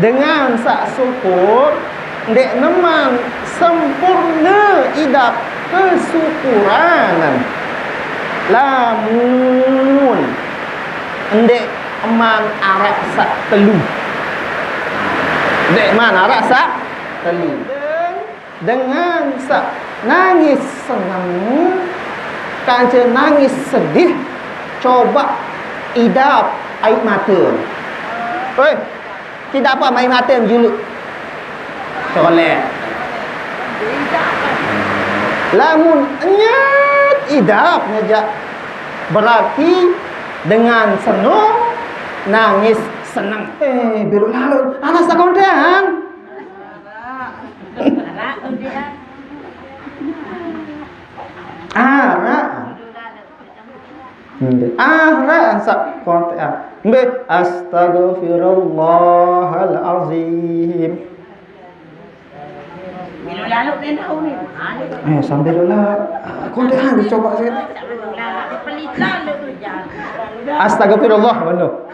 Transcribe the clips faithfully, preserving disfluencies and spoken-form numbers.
Dengan sak syukur, ndeq neman sempurne idap kesyukuranan. Lamun ndeq eman araq sak telu. Ndeq eman araq sak telu. Dengan sa-, nangis seneng, kance nangis sedih, coba idap aiq mate. Oi, tidak apa aiq mate juluq. Colek. Lamun nyet idap ngejak, berarti dengan seneng nangis seneng. Eh, beruq laloq, anak sekontean. Araq. Nggih. Araq sak kontekan. Nggih, astagfirullahalazim. Eh, sambil lah. Kontekan dicoba sih. Astagfirullah, bener.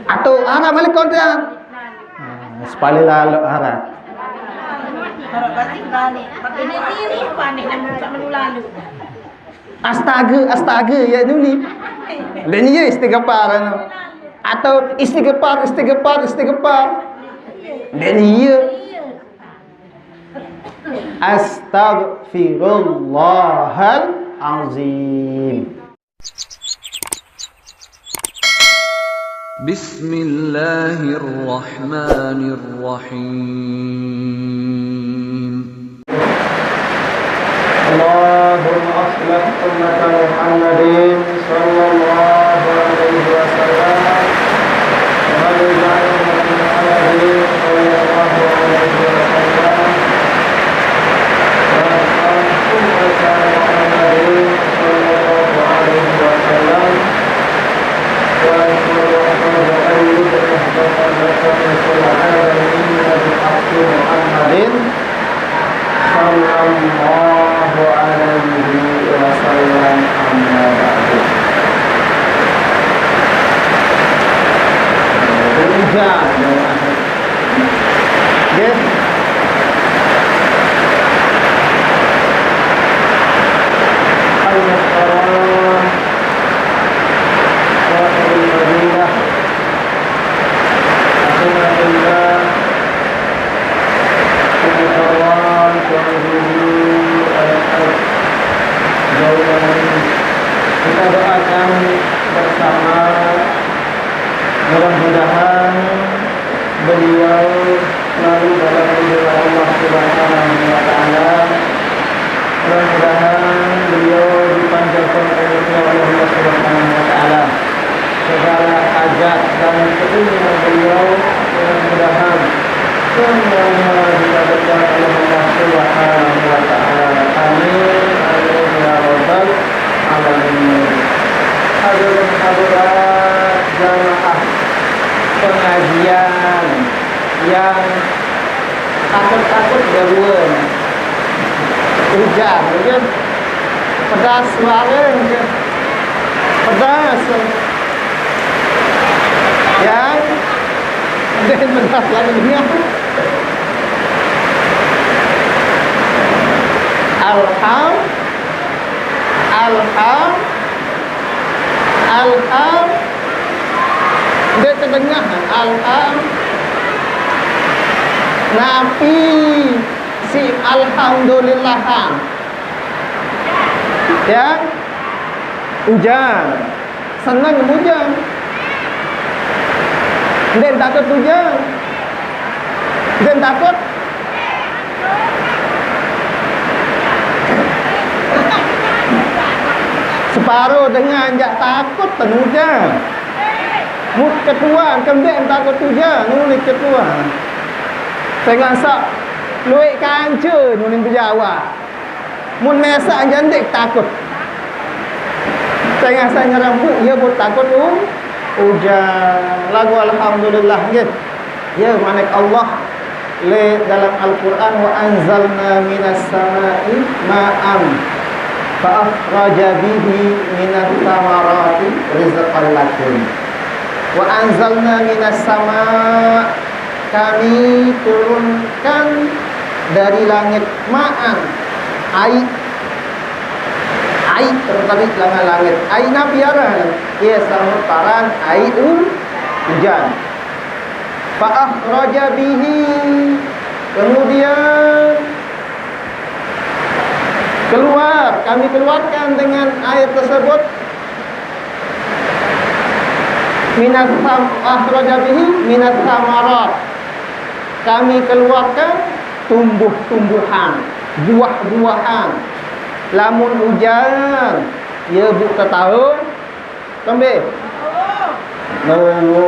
Atau araq malik kontekan. Nah, sepali laloq araq. Astaga, astaga, ya nuni. Dan iya istighfar, anu. Atau istighfar, istighfar, istighfar. Dan iya. Astagfirullahalazim. بسم الله الرحمن الرحيم. اللهم أصلح أمة محمد صلى الله عليه وسلم، وأرض عن محمد صلى الله عليه وسلم، وأصلح أمة محمد صلى الله عليه وسلم، وأشهد أن لا إله إلا الله وحده لا شريك له، وأشهد أن محمدا رسول الله. Sallallahu alaihi wasallam, amma ba'du. Hujan, jamaah. Nggih. Al-Muhtaram, Sahibul Fadilah, Rahimakumullah. Pengetahuan Tuan Guru, anak-anak jauh, kita doakan bersama, mudah-mudahan beliau selalu dalam lindungan Allah Subhanahu wa Ta'ala. Mudah-mudahan beliau dipanjangkan umurnya oleh Allah Subhanahu wa Ta'ala. Segala hajat dan keinginan beliau, mudah-mudahan semuanya dikabulkan oleh Allah Subhanahu wa Ta'ala. Amin, amin, ya rabbal alamin. Hadirin hadirat jamaah pengajian yang takut-takut beruan. Hujan, hujan. Pedas suara, hujan. Pedas. Ya. Hujan pedas lagi ni. Alham. Alham. Alham. Ndeq tedengah. Alham. Napi si alhamdulillahan? Ya. Ujan. Seneng ujan. Ndeq takut ujan. Ndeq takut. Separo dengan jaq takut ten ujan. Mut ketuan, kembeq takut ujan, nulis ketuan. Sengaq saq lueq kance nulis bejawab. Mun mesaq jaq ndeq takut. Sengaq saq nyerang buq, ie buq takut u-, ujan. Laguq alhamdulillah, nggih. Ie manik Allah leq dalem Al-Qur'an, "Wa anzalna minas sama'i ma'an fa akhraja bihi minas samarati rizqan lakum." Wa anzalna minas sama, kami turunkan dari langit, ma'an, ai. Ai, terutama di langit. Ai napi aran? Iye, sampun paran ai u-, ujan. Fa akhraja bihi, kemudian keluar, kami keluarkan dengan air tersebut, minas sam-, akhraja bihi minas samarat. Kami keluarkan tumbuh-tumbuhan, buah-buahan. Lamun ujan, ye bu tetaun, kembe? Nowo.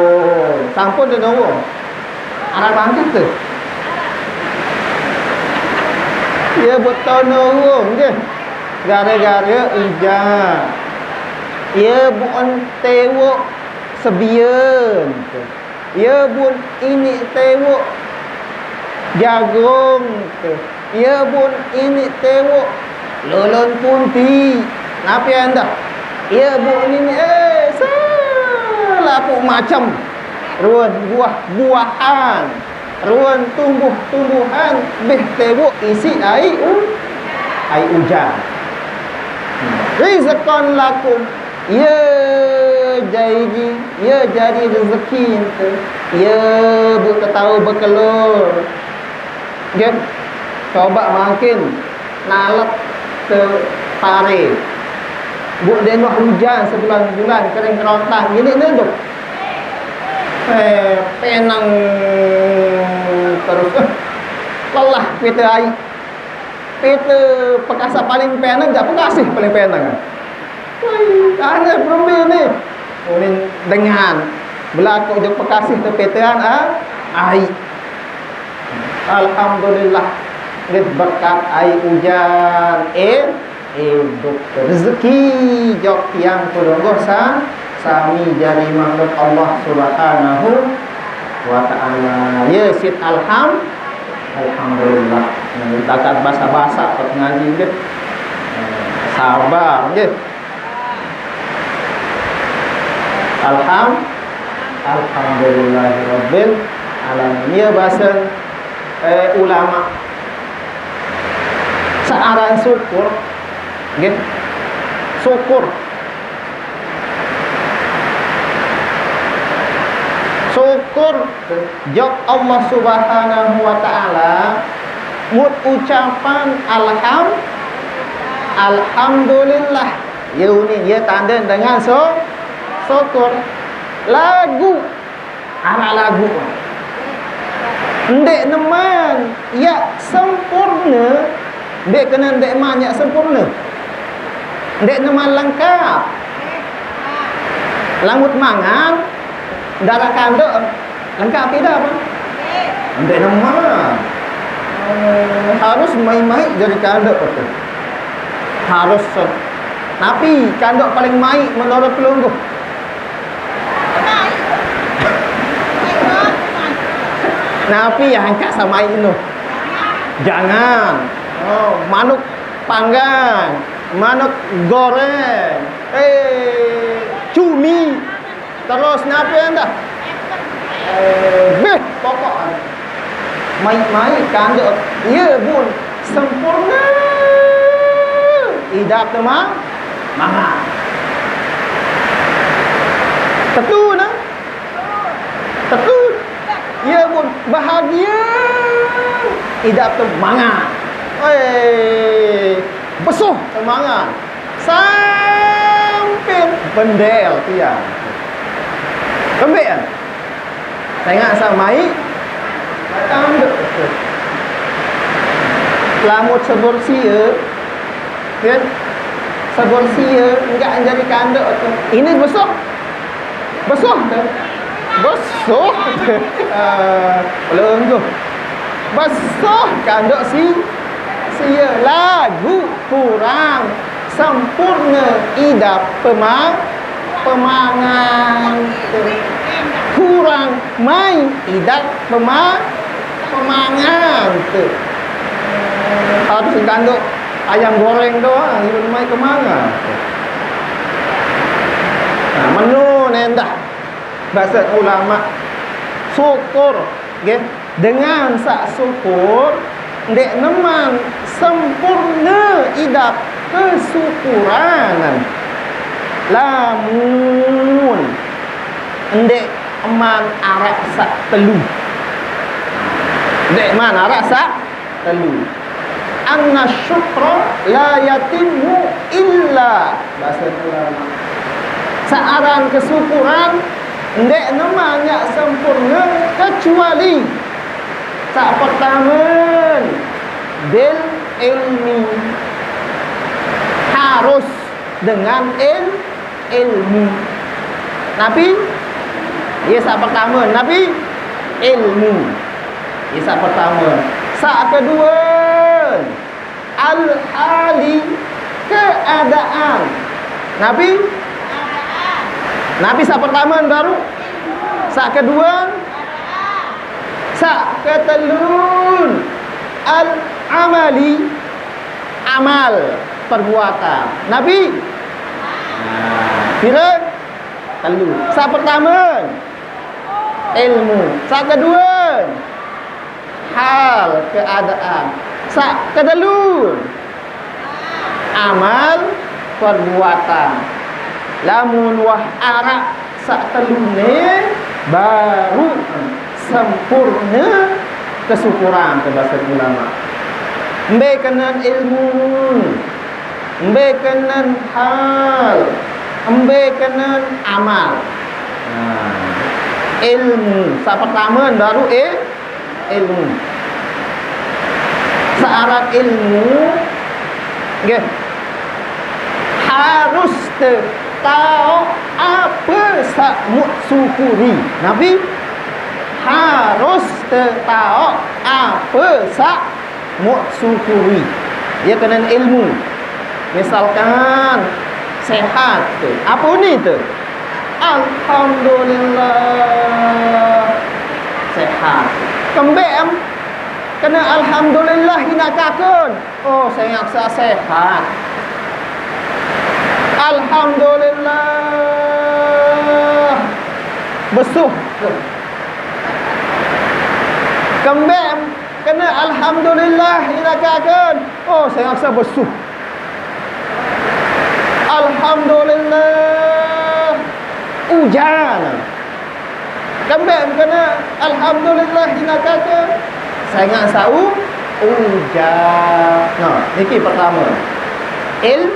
Sampun de nowo. Arah bangkit tuh. Ye bu tau nowo, nggih. Gara-gara ujan. Ye bu en tewok sebien. Ye bu en ini tewok jagung. Ye bu en ini tewok lolon punti. Napi endah? Ye bu en ini, eh, selapuq macem. Ruen buah-buahan. Ruen tumbuh-tumbuhan, beh tewok isi ai u-, ai ujan. Rizqan lakum, ye jadi, ye jadi rezeki ente, ye bu tetau bekelor. Nggih, coba mangkin nalet te pare. Bu dengah ujan sebulan-bulan kering kerontang, ini nunduk. Eh, peneng terus. Lelah pite ai. Pite Pekasih paling peneng, jaq Pekasih paling peneng. Wih, aneh berembe ni. Unin dengan belaku jok Pekasih te pitean, ah, ai. Alhamdulillah, nggih berkat ai ujan, eh, idup rezeki jok tiang pelungguh sa-, sami jari manut Allah Subhanahu wa Ta'ala. Ye, sit alham-, alhamdulillah. Takat basa-basa kot ngaji, nggih. Sabar, nggih. Alham-, alhamdulillahirabbil alamin. Ye, basen, eh, ulama. Searan syukur, nggih. Syukur. Syukur jok Allah Subhanahu wa Ta'ala, mut ucapan alham-, alhamdulillah. Ye unin, ye tanden dengan so-, syukur. Lagu, araq lagu. Ndeq neman, yaq sempurne, ndeq kene ndeq man yaq sempurne. Ndeq neman lengkap. Lamun mangan, ndaraq kandoq, lengkap tidak, Bang? Ndeq neman. Eh, harus maiq-maiq jari kandoq, betul. Harus, eh, napi kandoq paling maiq menurut pelungguh? Napi angkaq samaiq no? Jangan. Oh, manuk panggang, manuk goreng, eh, cumi. Terus napi endah? Eh, beh, pokok maiq-maiq kandoq, ye bun sempurne idap te ma-, mangan. Tetu ne? Tetu. Ye bun bahagie idap te mangan. Eh, besuh te mangan. Sampe bendel tiang. Kembeq, kan? Sengaq samaiq, tandoq. Lamun sebur sie, kan? Sebur sie enggak jari kandoq, kan? Ini besuh. Besuh, kan? Besuh. Eh, pelungguh. Besuh kandoq si-, sie. Laguq kurang sempurne idap pema-, pemangan. Kurang maiq idap pema-, pemangan. Harus kandoq ayam goreng doang, maiq pemangan. Nah, menu nendah. Basa ulama, syukur, nggih. Dengan saq syukur, ndeq neman sempurne idap kesyukuranen. Lamun ndeq eman araq saq telu. Ndeq eman araq saq telu. Anna syukra la yatimmu illa, basa ulama. Saq aran kesyukuran ndeq neman yaq sempurne kecuali saq pertame, bil ilmi. Harus dengan il-, ilmu. Napi? Ye, saq pertame, napi? Ilmu. Ye, saq pertame. Saq kedue, al-hali, keadaan. Napi? Napi saq pertame baruq? Saq kedue? Saq ketelun, al-amali, amal, perbuatan. Napi? Nah, pire? Telu. Saq pertame, ilmu. Saq kedue, hal, keadaan. Saq ketelu, amal, perbuatan. Lamun wah araq saq telune, baruq sempurne kesyukuran, ke base ulama. Mbe kenen ilmu, mbe kenen hal, mbe kenen amal. Nah, ilmu saq pertame baruq, eh, ilmu. Saq aran ilmu, nggih, harus te taoq ape saq muq syukuri. Napi? Harus te taoq ape saq muq syukuri. Ye kenen ilmu. Misalkan sehat te. Ape ni te? Alhamdulillah, sehat. Kembeq em kene alhamdulillah inaqaken? Oh, sengaq saq sehat. Alhamdulillah, besuh. Kembeq kene alhamdulillah inaqaken? Oh, sengaq saq besuh. Alhamdulillah, ujan. Kembeq kene alhamdulillah inaqaken? Sengaq saq u-, ujan. Nah, niki pertame. Il-,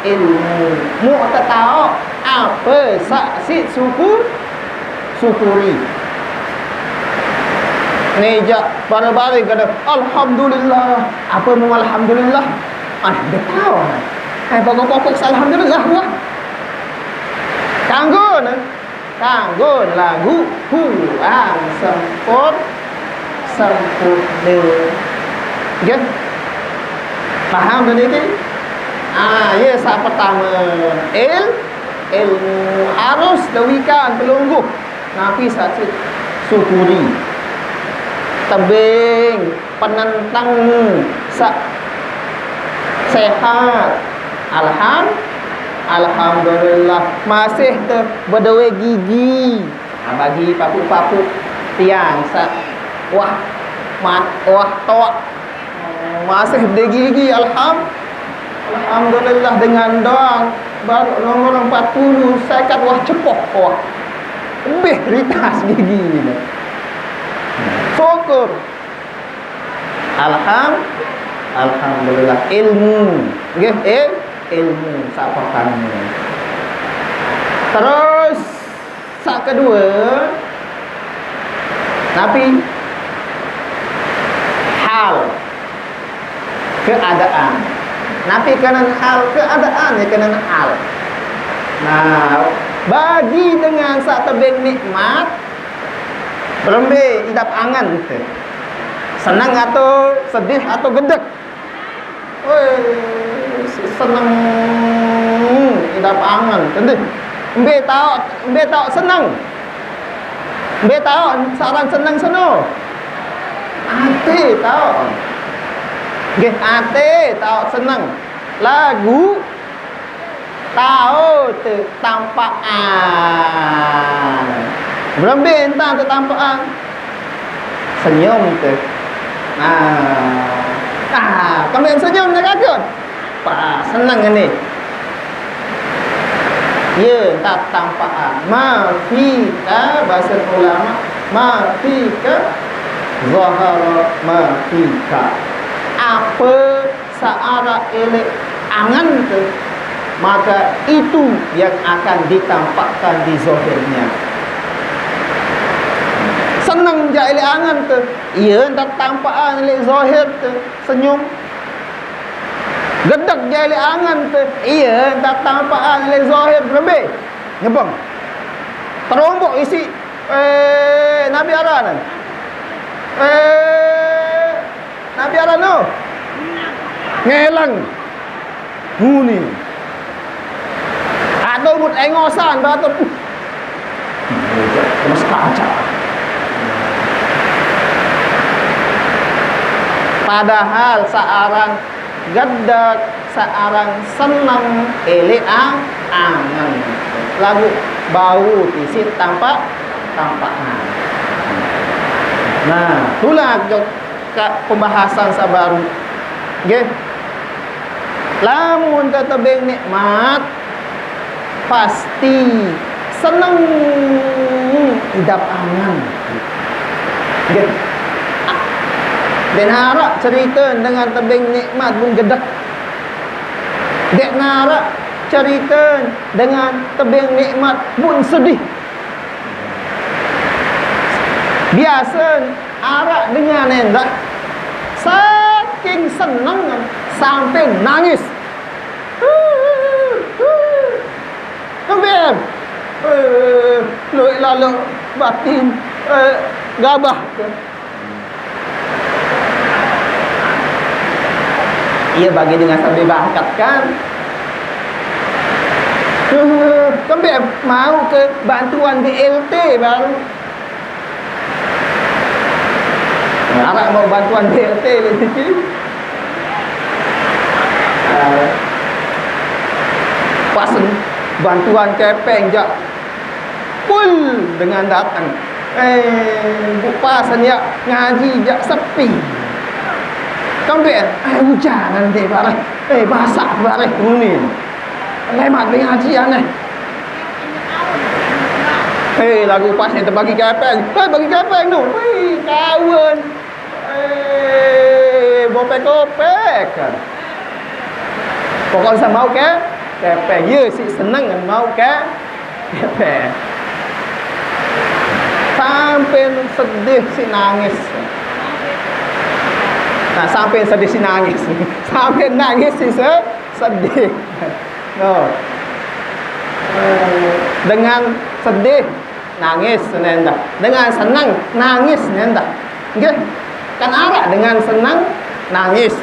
ilmu. Muq tetaoq ape saq siq syuku-, syukuri. Nejaq bare-bare kene alhamdulillah. Ape muq alhamdulillah? Ah, ndeq taoq. Eh, pokok-pokok alhamdulillah, wah. Kanggo ne. Kanggo lagu kurang sempur-, sempurne. Nggih? Paham to niki? Ah, ye, saq pertame, il-, ilmu harus dewikan pelungguh. Napi saq siq syukuri? Tebing, penenteng, saq sehat. Alham-, alhamdulillah, masih te bedowe gigi. Nah, bagi papuq-papuq tiang saq wah mat-, wah toaq, masih bedowe gigi, alham-, alhamdulillah, dengan doang baruq nomor empat puluh, seket wah cepoq, wah. Lebih ritas gigi ne. Syukur. Alham-, alhamdulillah, ilmu. Nggih, il-, ilmu saq pertame. Terus saq kedue, napi? Hal, keadaan. Napi kenen hal? Keadaan ye kenen hal. Nah, bagi dengan saq tebeng nikmat, berembe idap angen te? Seneng atau sedih atau gedeg? Woi, seneng idap angen, kendih. Mbe taoq, mbe taoq seneng? Mbe taoq saq aran seneng seno? Ate taoq. Nggih, ate taoq seneng. Laguq Tao tetampaan. Berembe entan tetampaan? Senyum te. Nah. Nah, kembe senyum ne kakun. Pas seneng ni. Ye, entan tetampaan. Ma fika, bahasa ulama, ma fika zahara ma fika. Apa saq araq leq angen te, maka itu yang akan ditampakkan di zahirnya. Seneng jaq leq angen te, ie entan tetampaan leq zahir te, senyum. Gedeg jaq leq angen te, ie entan tetampaan leq zahir, berembe? Nyebeng. Teromboq isiq, eh, napi aran? Eh, Napi aran no? Ngeleng. Muni. Atau mut engosan batur. Uh. Lemes kaca. Padahal saq aran gedeg, saq aran seneng, eleq a-, angen. Laguq bau tisiq tampak, tampakan. Nah, tulak jok ka pembahasan saq baruq. Nggih. Lamun te tebeng nikmat, pasti seneng, idap angen. Nggih. Ndeq naraq cerite dengan tebeng nikmat mun gedeg. Ndeq naraq cerite dengan tebeng nikmat mun sedih. Biase araq dengan endah, saking seneng sampe nangis. Kembe? Eh, lueq laloq batin, eh, gabah. Ie bagi dengan sambil bangket, kan? Eh, kembe mauq ke bantuan B L T baru. Araq mauq bantuan B L T leq niki. Eh, pas bantuan kepeng jaq full dengan dateng. Eh, buk pas yaq ngaji jaq sepi. Kembe, eh, ujan ante bareh. Eh, basaq bareh muni. Lemaq ngaji aneh. Eh, laguq pas tebagi kepeng. Eh, bagi kepeng tu. Wih, kawen. Eh, bopek-kopek. Pokok saq mauq ke, kepeng. Ye siq seneng mauq ke, kepeng. Sampe sedih siq nangis. Nah, sampe sedih siq nangis. Sampe nangis siq se-, sedih. No. Dengan sedih, nangis endah. Dengan seneng, nangis endah. Nggih. Kan araq dengan seneng, nangis.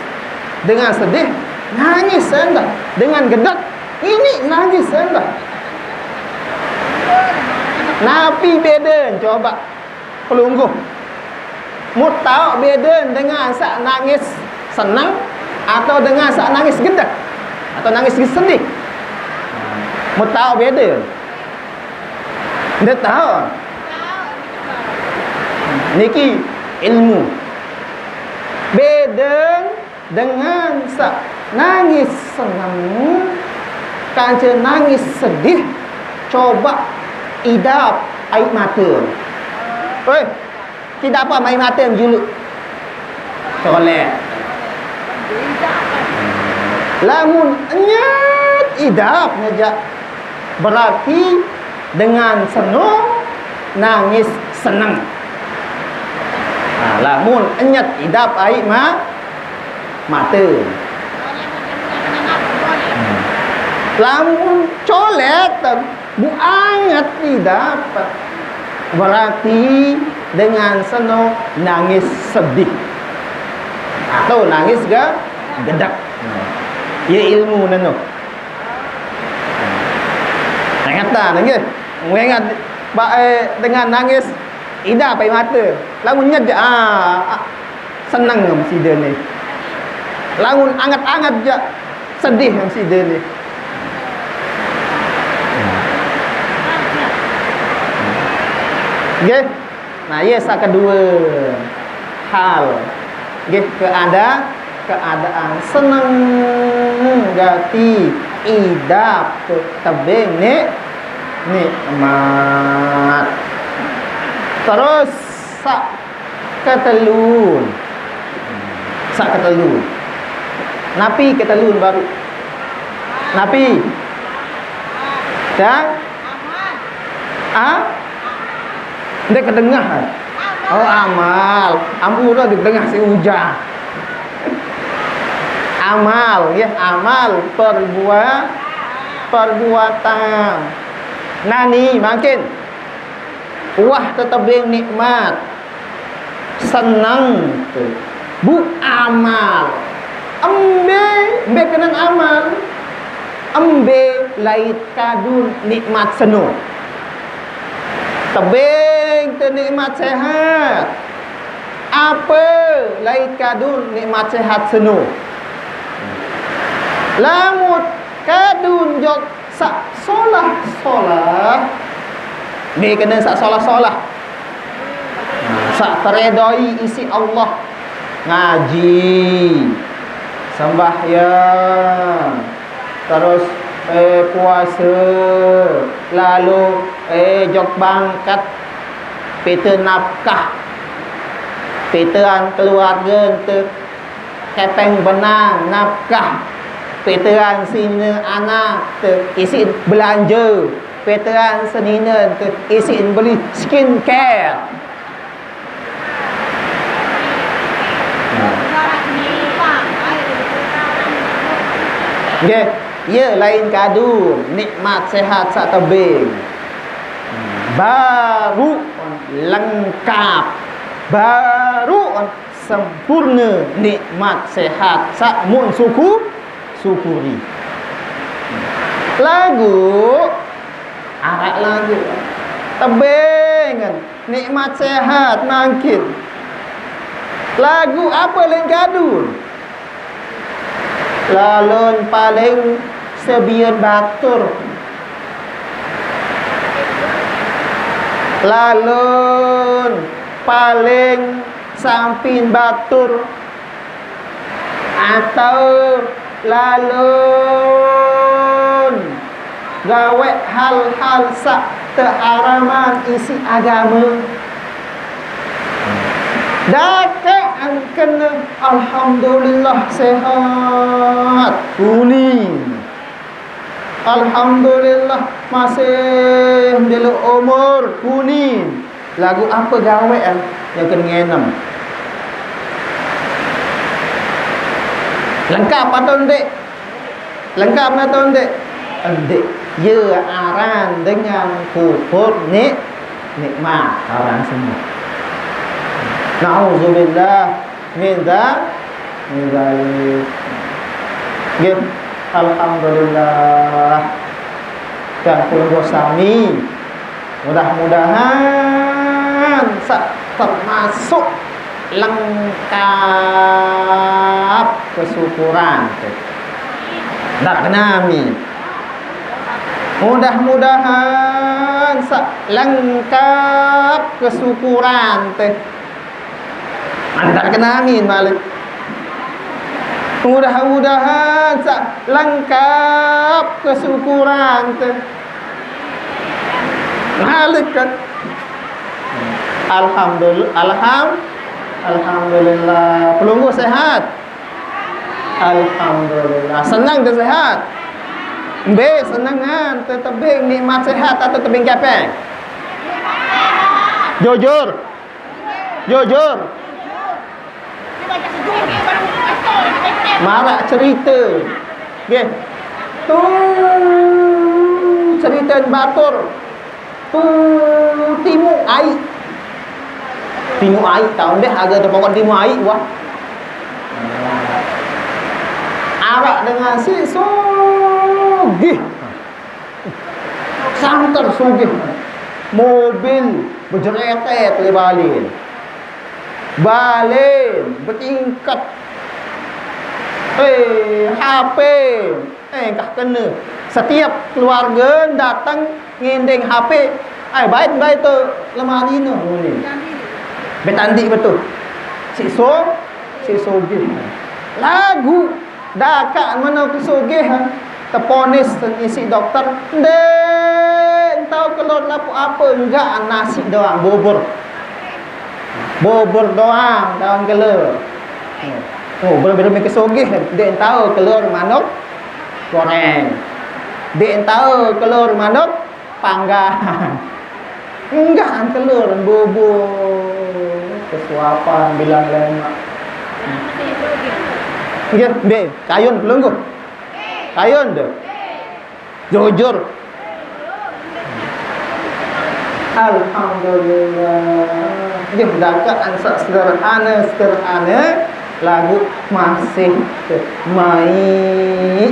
Dengan sedih, nangis endah. Dengan gedeg, ini nangis endah. Napi beden? Coba. Pelungguh. Mut taoq beden dengan saq nangis seneng atau dengan saq nangis gedeg atau nangis sedih? Mut taoq beden. Ndeq taoq. Niki ilmu. Beden dengan saq nangis seneng kance nangis sedih, cobaq idap aiq mate. Weh, idap aiq mate juluq. Coleq. Lamun nyet idap nyejaq, berarti dengan seno nangis seneng. Nah, lamun enyet idap aiq ma-, mate. Lamun coleq, bu anget idap, berarti dengan seno nangis sedih atau nangis ge-, gedek. Ye ilmu neno. Ingetan, nggih. Mengingat ba-, eh, dengan nangis, idap aiq mate. Lamun nyet, ah, ah, seneng meside ni. Lamun anget-anget jaq, sedih meside ni. Nggih. Nah, ye saq kedue hal. Nggih, keada-, keadaan seneng gati idap tebeng nik-, nikmat. Terus saq ketelun. Saq ketelun. Napi ketelun baru? Napi? Dah? Ah? Ndeq kedengah. Oh, amal. Ampun, udah didengah si Ujang. Amal, ya, amal, perbua-, perbuatan. Nani, mangkin. Wah, tetebing nikmat. Seneng, tu. Bu amal. Embe, embe kenen amal. Embe lait kadun nikmat seno. Tebing te nikmat sehat. Ape lait kadun nikmat sehat seno? Lamun kadun jok saq solah-solah, mbe kenen saq solah-solah. Nah, saq teredoi isiq Allah. Ngaji, sembahyang, terus, eh, puase, lalu, eh, jok bangket, pete napkah, petean keluarge ente, kepeng benang napkah, petean sine anak te isiq belanje, petean senine te isiq beli skincare. Nggih, ye lain kadu nikmat sehat saq tebing. Baru lengkap, baru sempurne nikmat sehat saq mun suku-, syukuri. Laguq, araq laguq tebingen nikmat sehat mangkin. Laguq ape leq kadu? Lalun paling sebian batur. Lalun paling sampin batur. Atau lalun gaweq hal-hal saq teharaman isiq agame. Dakaq angkene, "Alhamdulillah sehat, kuning. Alhamdulillah masih ndelo umur, kuning." Laguq ape gaweqan? Ye gen ngenem. Lengkap atau ndeq? Lengkap atau ndeq? Ndeq. Ye aran dengan kufur nik-, nikmat aran seno. Nauzubillah min dza-, min dzalik. Nggih, alhamdulillah. Dan pelungguh sami, mudah-mudahan saq termasuk lengkap kesyukuran. Ndak kena amin. Mudah-mudahan saq lengkap kesyukuran teh. Ndak kena amin malik. Mudah-mudahan saq lengkap kesyukuran teh. Malik kan. Alhamdulillah, alham-, alhamdulillah. Pelungguh sehat. Alhamdulillah. Senang ke sehat? Mbe senengan, tetebing nikmat sehat atau tebing kepeng? Jujur. Jujur. Maraq cerite. Nggih. Tu cerite batur. Tu timuq aiq. Timuq aiq, tao ndeq araq te pokok timuq aiq, wah. Araq dengan si sugih. Santer sugih. Mobil bejeretet leq balen. Balen betingket. Eh, H P, eh, engkah kene. Setiap keluarge dateng ngendeng H P. Ai, baik, baik tu lemari no. Ni. Betandik betul. Sikso, sikso gih. Lagu dakak mano kesugih, teponis isi dokter. Dek, entau keluar lapu apa, enggak nasi doang, bubur. Bubur doang, doang keluar. Oh, belum-belum kesugih, dek entau keluar manuk goreng. Dek entau keluar manuk panggang. Enggak, telur, bubur. Kesuapan, bilang lemak. Nggih, nggih, kayun pelungguh. Kayun deh. Jujur. Alhamdulillah. Nggih, dakak ansak sederhana, sederhana. Lagu masih mai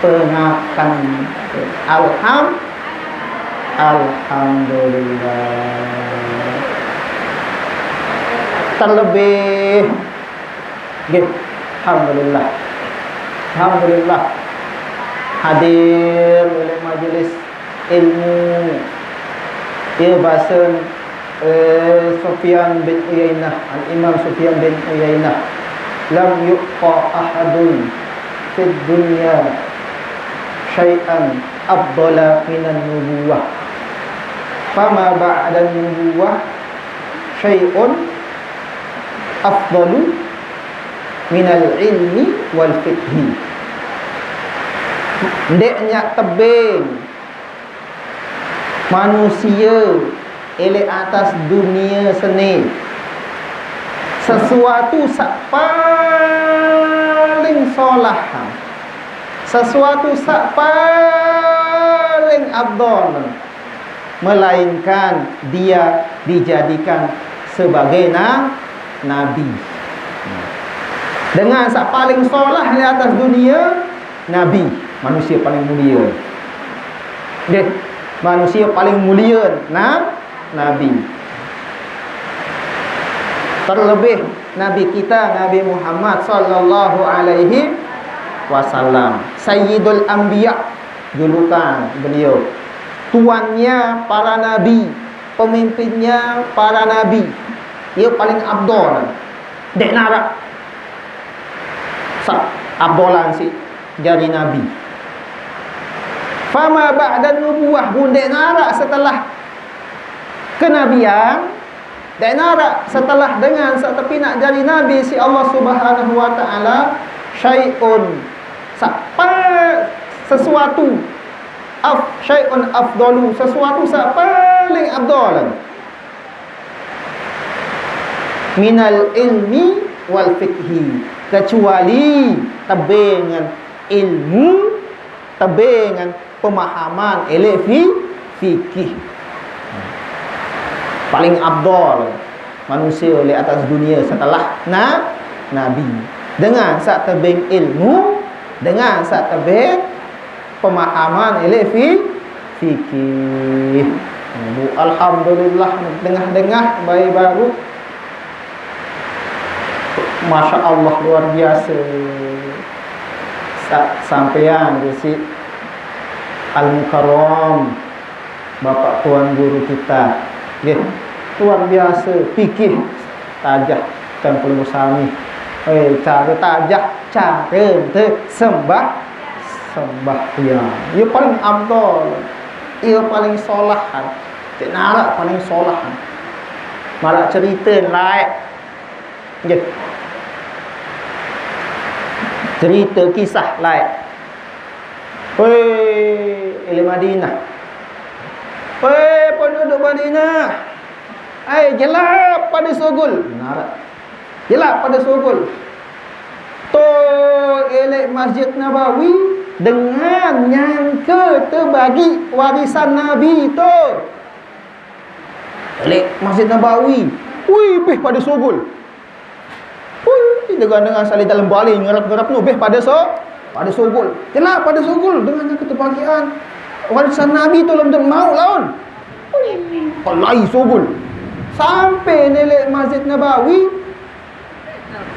pengakan. Alham, alhamdulillah. Terlebih, nggih, alhamdulillah. Alhamdulillah. Hadir oleh majelis ilmu. Ia bahasa, eh, Sufyan bin Uyainah, Al-Imam Sufyan bin Uyainah, "Lam yu'ta ahadun fid dunya syai'an afdala minan nubuwah. Fama ba'dan nubuwah syai'un afdalu minal ilmi wal fiqhi." Ndek nyak tebeng manusia elek atas dunia seni. Sesuatu sak paling solah, sesuatu sak paling abdol, melainkan dia dijadikan sebagai na, nabi. Dengan sak paling solah di atas dunia, nabi, manusia paling mulia. Deh, manusia paling mulia, na, nabi. Terlebih Nabi kita, Nabi Muhammad sallallahu alaihi wasallam, Sayyidul Anbiya, julukan beliau, tuannya para nabi, pemimpinnya para nabi. Ia paling abdol. Dek narak sak abdolan si jari nabi. Fama ba'dan nubuwah, pun dek narak setelah kenabian, dek narak setelah dengan sak tepinak jari nabi si Allah Subhanahu wa Taala, syai'un, sak pa, sesuatu, af, syai'un afdalu, sesuatu sak paling abdol, minal ilmi wal fiqhi, kecuali tebengan ilmu, tebengan pemahaman elek fi, fikih. Paling abdol manusia di atas dunia setelah na, nabi. Dengan sak tebeng ilmu, dengan sak tebeng pemahaman elek fi, fikih. Bu, alhamdulillah, dengah-dengah bayi baru. Masya Allah, luar biasa. Sa, sampean tu si Al Mukarram, Bapak Tuan Guru kita. Nggih, luar biasa fikih tajah kan perlu sami. Eh, cara tajah, cara ente sembah, sembahyang. Ia paling abdol, ia paling solahan. Cek narak paling solahan. Marak cerita lain. Nggih. Cerita kisah lain. Weh, elek Madinah. Weh, penduduk Madinah. Ai, jelap pada sogol. Narak. Jelap pada sogol. Tu elek Masjid Nabawi dengan nyangka tebagi warisan Nabi tu. Elek Masjid Nabawi. Wih, beh pada sogol. Wih, dengan-dengan salin dalam balai ngerap-ngerap tu, beh pada so, pada sogol. Jelap pada sogol dengan nyangka tebagian warisan Nabi tu lom mau laun. Wih, palai sogol. Sampai nelek Masjid Nabawi,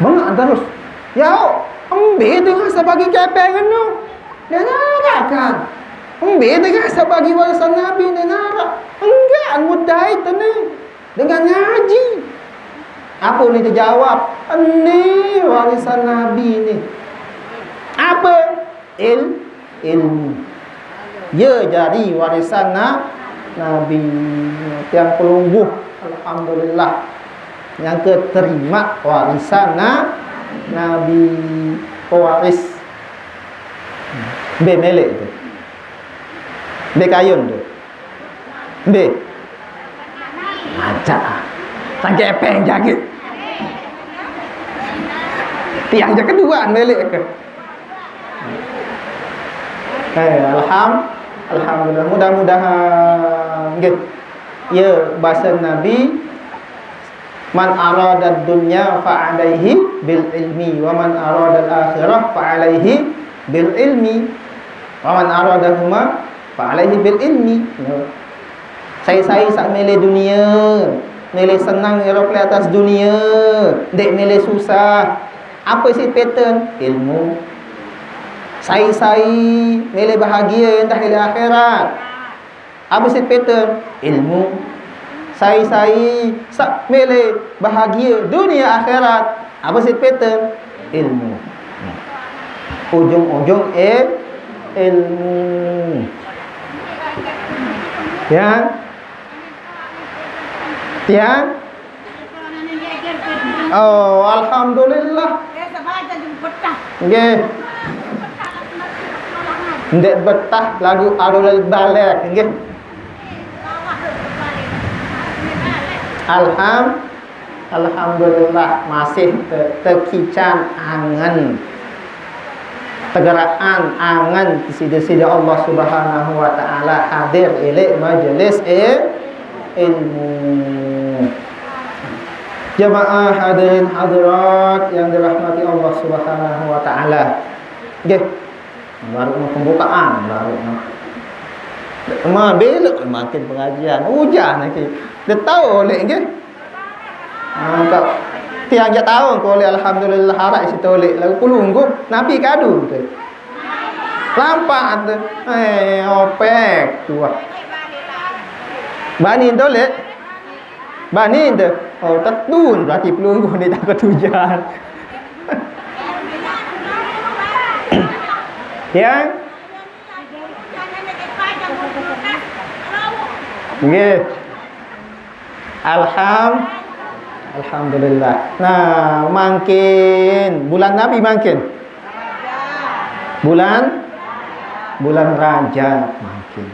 bengak terus. Ya, embe dengan sebagi kepeng tu. Dia narakan. Embe terasa bagi warisan Nabi ni narak. Enggak, mudah itu ni. Dengan ngaji. Apa ni terjawab? Ni warisan Nabi ni. Apa? Il, ilmu. Ya, jadi warisan na, Nabi. Tiang pelungguh. Alhamdulillah. Yang keterima warisan na, Nabi, pewaris. Be melek tu. Be kayun tu. Be. Macam. Sangkepeng jaget. Tiang je kedua melek ke. Eh, alham, alhamdulillah. Mudah-mudahan. Nggih. Ya, bahasa Nabi, "Man arada dunya fa alaihi bil ilmi, wa man arada akhirah fa alaihi bil ilmi, wa man arada huma fa alaihi bil ilmi." Ya. Sai-sai sak mele dunia, mele senang erok le atas dunia, dek mele susah. Apa si pattern? Ilmu. Sai-sai mele bahagia entah le akhirat. Apa si pattern? Ilmu. Sai-sai sak mele bahagia dunia akhirat. Apa si pattern? Ilmu. Ujung-ujung, eh, ilmu. Ya. Ya. Oh, alhamdulillah. Nggih. Ndek betah lagu Arul Balik, nggih. Alham, alhamdulillah masih te, tekican angen. Tegeraan angen sida-sida Allah Subhanahu wa taala hadir elek majlis, eh, ilmu. Jemaah hadirin hadirat yang dirahmati Allah Subhanahu wa taala. Nggih. Baru mau pembukaan, baru mau. Ma belok makin pengajian. Hujan lagi. Dia tahu oleh nggih. Ah, tak. Tiang je tahu ko oleh, alhamdulillah, harap isi tolek lagu kulunggu. Nabi kadu tu. Lampak tu. Eh, opek tu. Bani tolek. Bani tu. Oh, tetun berarti pelunggu ni takut hujan. Ya. Nggih. Alham, alhamdulillah. Nah, mangkin bulan Nabi mangkin. Bulan, bulan Rajab mangkin.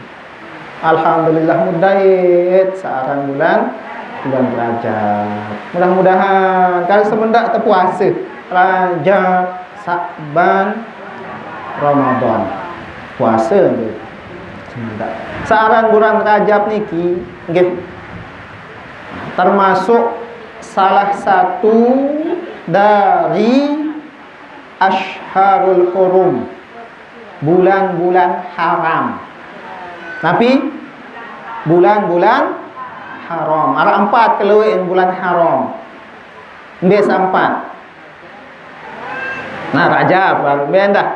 Alhamdulillah, mudait searang bulan, bulan Rajab. Mudah-mudahan kalau semendak tepuasa Rajab, Sa'ban, Ramadan. Puasa tu. Semendak. Searang bulan Rajab niki, nggih. Termasuk salah satu dari Asyharul Hurum, bulan-bulan haram. Tapi bulan-bulan haram. Ada empat keluar bulan haram. Biasa empat. Nah, Rajab baru benda.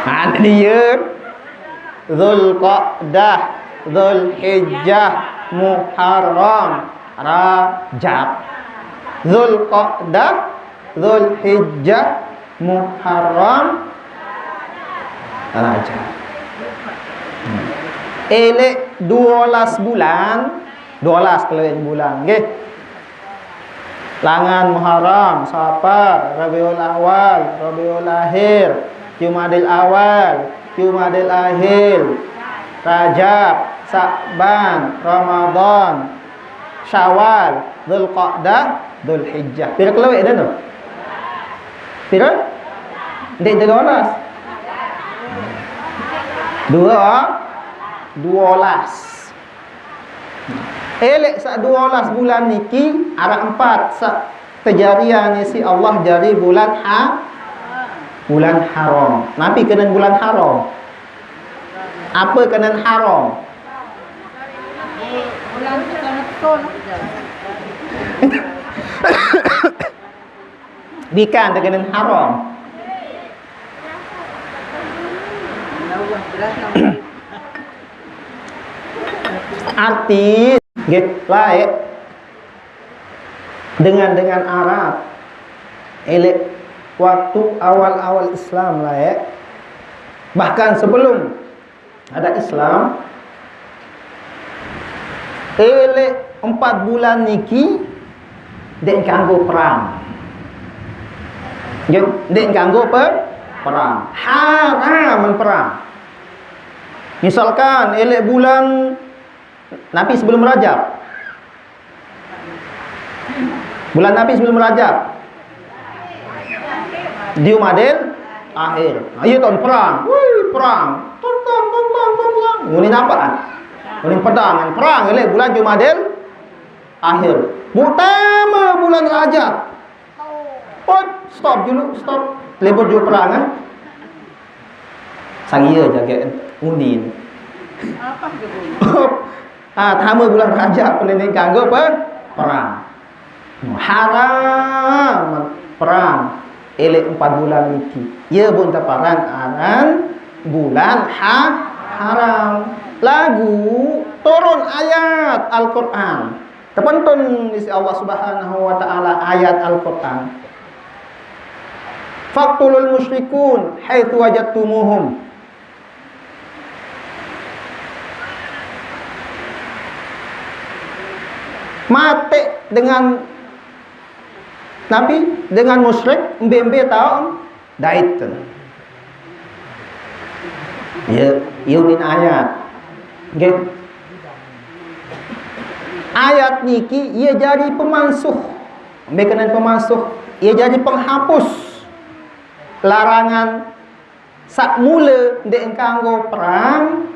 Nah, dia Zulqa'dah, Zulhijjah, Muharram, Rajab. Zulqa'dah, Zulhijjah, Muharram, Rajab. Hmm. Elek dua belas bulan, dua belas keliling bulan, nggih. Langan Muharram, Safar, Rabiul Awal, Rabiul Akhir, Jumadil Awal, Jumadil Akhir, Rajab, Sa'ban, Ramadan, Syawal, Dzulqa'dah, Dzulhijjah. Pira kelewek dah tu? Pira? Ndik dua belas. Dua, dua belas. Elek sak dua belas bulan niki, arah empat sak kejarian isi Allah jari bulan ha, bulan haram. Napi kenen bulan haram? Apa kenen haram? Bukan terkena haram. Arti, nggih, laik dengan, dengan Arab. Elek waktu awal-awal Islam laik. Bahkan sebelum ada Islam, elek empat bulan niki dek kanggo perang. Nggih, dek kanggo per-, perang. Haram perang. Misalkan elek bulan Nabi sebelum Rajab. Bulan Nabi sebelum Rajab. Jumadil akhir. Nah, iya tahun perang. Wih, perang. Tong, tong, tong, tong, tong, tong. Ngunin apa kan? Ngunin pedang kan. Perang elek bulan Jumadil akhir. Buk tama bulan Rajab. Ot, stop dulu, stop. Libur juga perang, eh. Sang iya jaga unin. Apa gitu? Ah, tama bulan Rajab, penening kanggo pe-, perang. Haram perang. Elek empat bulan niki. Ya, bun teparan aran bulan ha-, haram. Lagu turun ayat Al-Quran. Tepentun isi Allah Subhanahu wa Ta'ala ayat Al-Quran. Faqtulul musyrikun haitsu wajadtumuhum. Mate dengan Nabi, dengan musyrik, embe-embe taun dait. Ya, yunin ayat. Nggih. Ayat niki ia jadi pemansuh. Embe kenen pemansuh, ia jadi penghapus larangan sak mula ndek kanggo perang.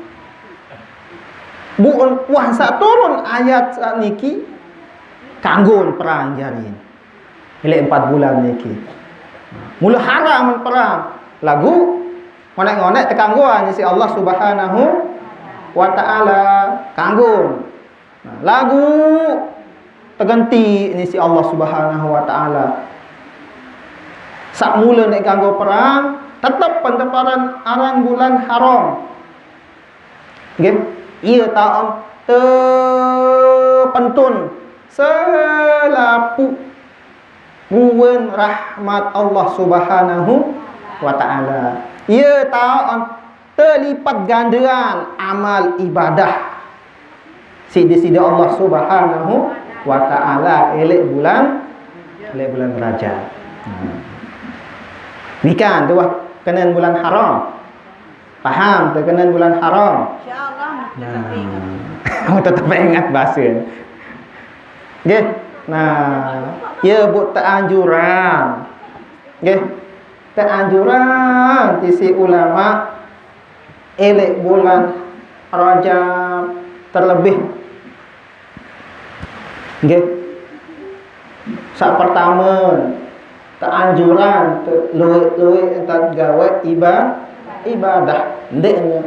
Buun wah sak turun ayat sak niki kanggo perang jarin. Elek empat bulan niki. Mula haram perang. Lagu ngonek-ngonek tekanggoan isi Allah Subhanahu wa Ta'ala kanggo. Nah, lagu tegenti ini si Allah Subhanahu wa Ta'ala. Sak mula nek kanggo perang, tetep penteparan aran bulan haram. Nggih, iya taun tepentun selapu buan rahmat Allah Subhanahu wa Ta'ala. Iya taun telipat gandaan amal ibadah. Sidi-sidi Allah Subhanahu wa Ta'ala elek bulan, elek bulan Rajab. Hmm. Nikan tu wah kenen bulan haram. Paham tu kenen bulan haram? Insyaallah. Nah. Kamu tetap ingat bahasa. Nggih. Nah, ya buat teanjuran. Nggih. Teanjuran tisi ulama elek bulan Rajab terlebih. Nggih. Sak pertama, teanjuran tu luwek-luwek entan gawe iba-, ibadah. Ndek ne.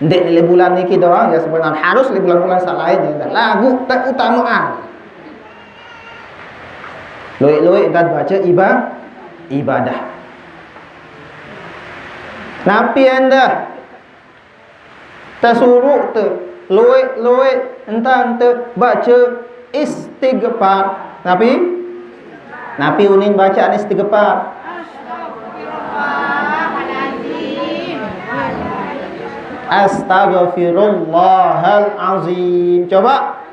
Ndek ne le bulan niki doang ya sebenarnya harus le bulan-bulan selain ya. Lagu tak utamaan. Luwek-luwek entan baca iba-, ibadah. Napi anda tesuruh te luwek-luwek entan te baca istighfar. Napi? Napi unin bacaan istighfar? Astaghfirullahal azim. Coba.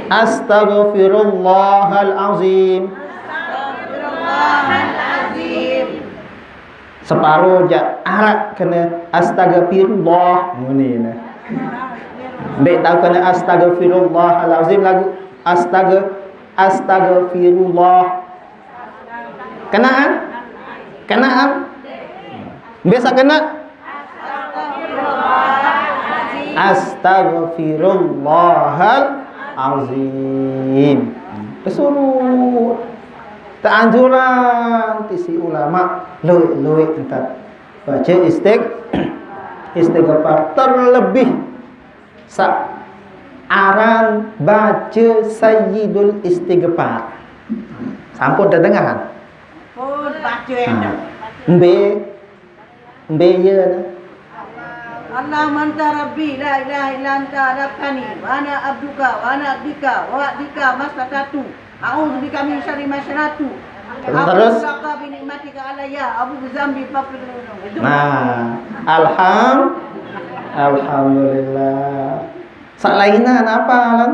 Astaghfirullahal azim. Separuh jak arak kena astagfirullah ngene ne. Ndek tahu kena astagfirullahalazim lagu astaga astagfirullah. Kenaan? Kenaan? Biasa kena? Astagfirullahal azim. Pesuruh. Teanjuran tisi ulama luwek-luwek entat baca istig-, istighfar terlebih sa aran baca Sayyidul Istighfar. Sampun terdengar? Pun baca. Ha. Mbe Mbe ye na. Allahumma anta rabbi la ilaha illa anta khalaqtani wa ana abduka wa ana abdika wa abdika mastata'tu. A'udzu bika min syarri ma sana'tu. Terus? A'udzu bika bi ni'matika alayya, a'udzu bi dzambi faghfirli. Nah, alham, alhamdulillah. Sak laina napa, Lan?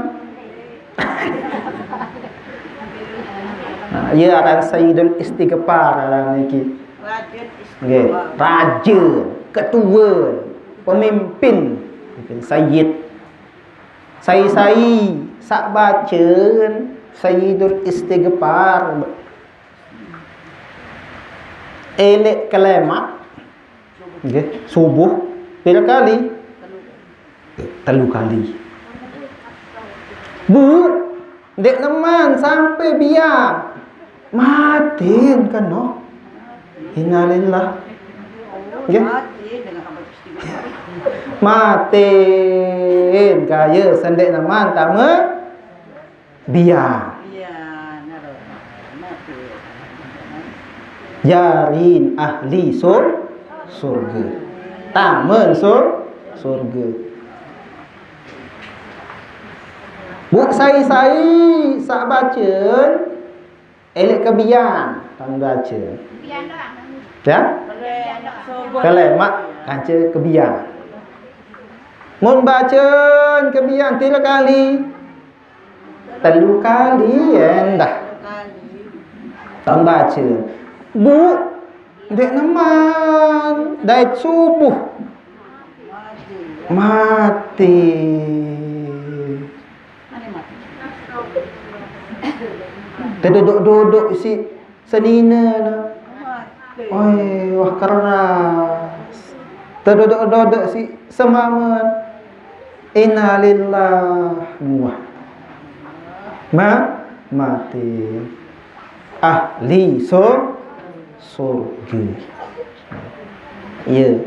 Nah, iya aran Sayyidul Istighfar aran niki. Nggih, raja, ketua, pemimpin, pemimpin sayyid. Sai-sai sak bacen Sayyidul Istighfar. Elek kelemak. Nggih, subuh pira kali? Telu kali. Bu, ndek neman sampai biar. Matin keno. Innalillah. Nggih. Matin kaya sendek neman tame biar. Jarin ahli sur surga. Tamen sur surga. Bu sai-sai sak bacen elek kebian tang baca. Ya? Kelemak kanca kebian. Mun bacen kebian tiga kali. Telu kali endah. Tang baca. Bu, ndek neman dait subuh. Mati. Terduduk-duduk si senina na. Oi, wah keras. Terduduk-duduk si semamen. Innalillah. Wah. Ma mati. Ahli sur surga. Ya.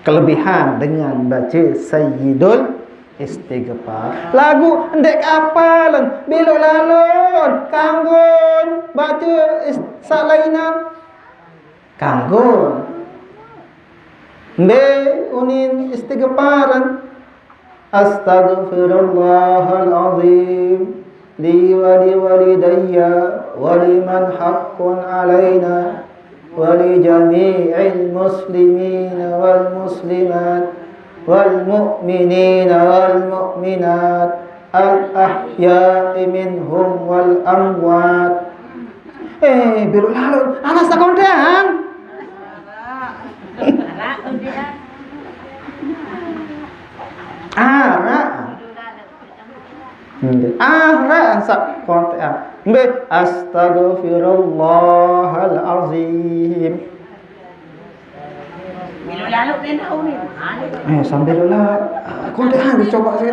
Kelebihan dengan baca Sayyidul Istighfar. Lagu ndek kapalan, belok lalon, kanggon, baca is- sak lainan. Kanggon. Mbe unin istighfaran. Astaghfirullahal azim li wa li walidayya wa liman haqqun alaina wa li jami'il muslimina wal muslimat wal mu'minina wal mu'minat al ahya'i minhum wal amwat. Eh, belok lalon. Anak sekontean. Arak. Arak sak kontean. Mbe astaghfirullahal azim. Eh, sambil lah. Kontean dicoba sih.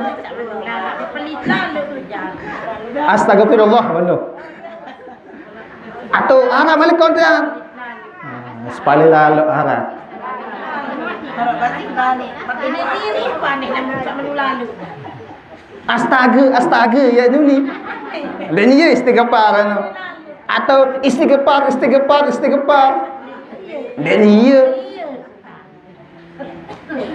Astagfirullah, bener. Atau arak malik kontean. Ah, sepali lalu arak. Ini diri panik nak buka menu lalu. Astaga, astaga, ya tu ni. Dan iya istighfar anu. Atau istighfar, istighfar, istighfar. Dan iya.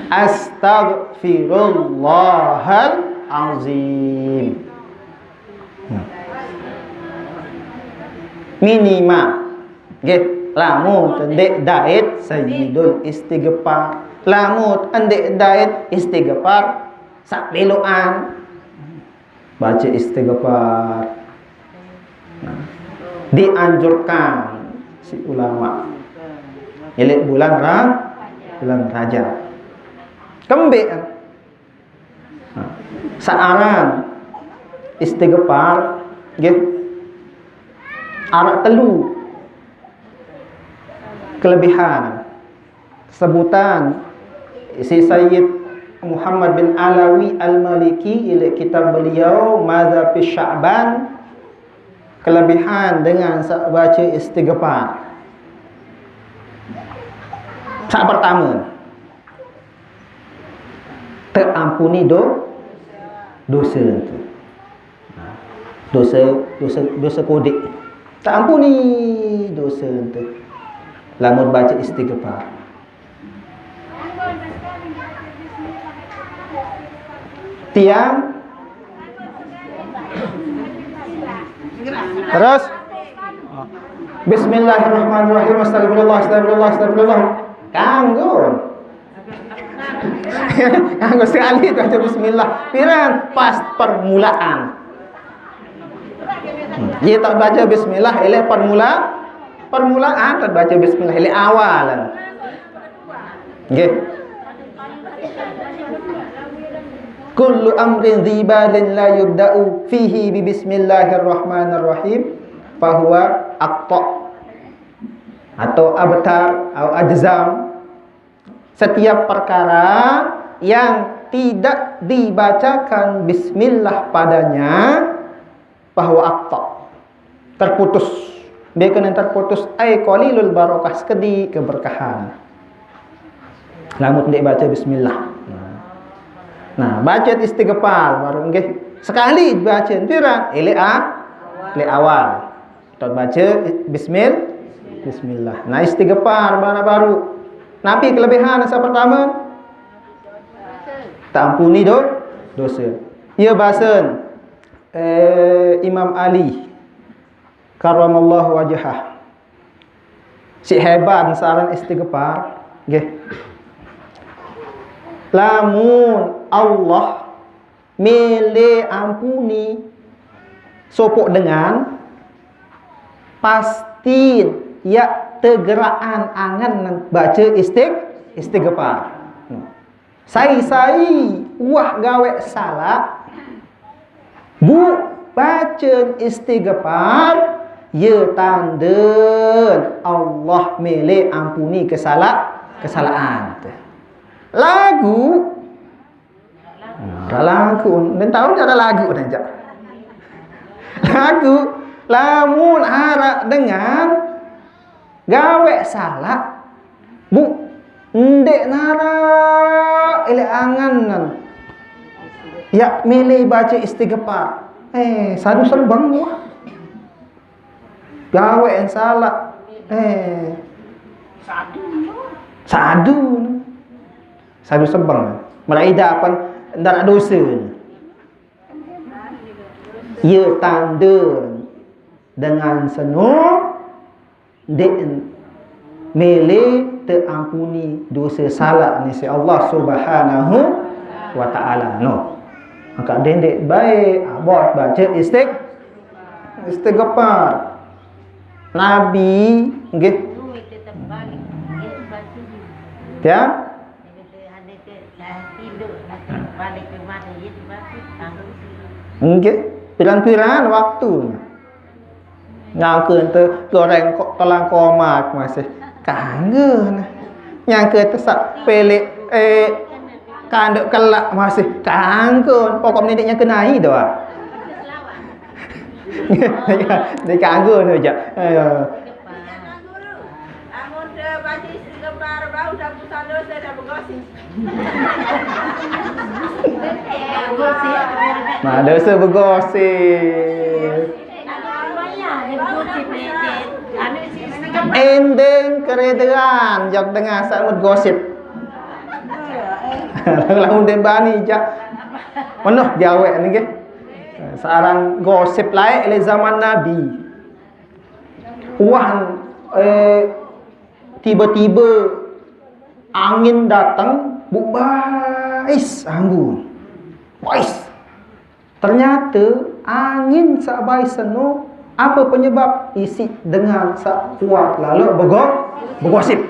Astaghfirullahal azim. Minimal. Nggih, lamun ndek dait sayyidul istighfar. Lamun ndek dait istighfar sak belokan. Baca istighfar. Nah, dianjurkan si ulama. Elek bulan Ra, bulan Rajab. Kembe. Nah, searan istighfar nggih. Arak telu kelebihan. Sebutan si Sayyid Muhammad bin Alawi Al-Maliki, ile kitab beliau Madza fi Sya'ban, kelebihan dengan sa- baca istighfar. Sak pertama, terampuni do dosa tu. Dosa, dosa, dosa kodik. Terampuni dosa tu. Lamun baca istighfar. Tiang. Terus, Bismillahirrahmanirrahim. Astagfirullah, astagfirullah, astagfirullah. Kanggo. Kanggo sekali baca bismillah. Piran pas permulaan. Dia tak baca bismillah, ele permula, permulaan tak baca bismillah, ele awalan. Nggih. Kullu amrin dzibalin la yubda'u fihi bi bismillahirrahmanirrahim fahuwa aqta atau abtar atau ajzam. Setiap perkara yang tidak dibacakan bismillah padanya, bahwa aqta, terputus. Dia kena terputus, ai qalilul barakah, sekedi keberkahan. Lamun ndeq baca bismillah. Nah, baca istighfar baru nggih. Sekali baca piran, ele a, ele awal. Tot baca bismil, bismillah. Nah, istighfar baru, baru. Napi kelebihan yang pertama? Tampuni do, dosa. Iya basen eh, Imam Ali karramallahu wajhah. Si hebat saran istighfar, nggih. Lamun Allah mele ampuni sopoq dengan, pasti ya tegeraan angen baca istig-, istighfar. Sai-sai uwah gaweq salaq, bu, bacen istighfar, ye tanden Allah mele ampuni kesalaq-, kesalaqan. Laguq, nah, laguq, ndeq tao ndeq araq laguq, ndeq jaq. Laguq, lamun araq dengan gaweq salaq, bu, ndeq naraq eleq angen-angen. Ya mele bace istighfar. Eh, sadu sebeng wah. Gaweq salaq. Eh. Sadu. Sadu sebeng. Maraq idapan ndaraq dose. Ye tande dengan seno ndeq mele teampuni dose salaq ni siq Allah Subhanahu wa Ta'ala. No. Maka dendeq bae abot bace istig-, istighfar. Nabi nggih. Ya. Nggih, piran-piran waktu. Nyangke ente goreng ko-, telang komak masih kanggo nah. Nyangke tesak pelek, eh, kanduk kelak masih kanggo. Pokok menitik nyangke nai doang. Dia kanggo tu je. Ayo. Amun de baca istighfar, bau dah pusat dosa dah begosip. Nah, dosa begosip. Endeng keredean, jok dengah saq mut gosip. Lamun de bani jaq. Menuh jawek niki. Searan gosip laeq leq zaman Nabi. Wah, eh, tibe-tibe angin dateng, bu bais ambun. Bais. Ternyate angin saq bais seno, ape penyebab? Isiq dengan saq kuat lalo bego-, begosip.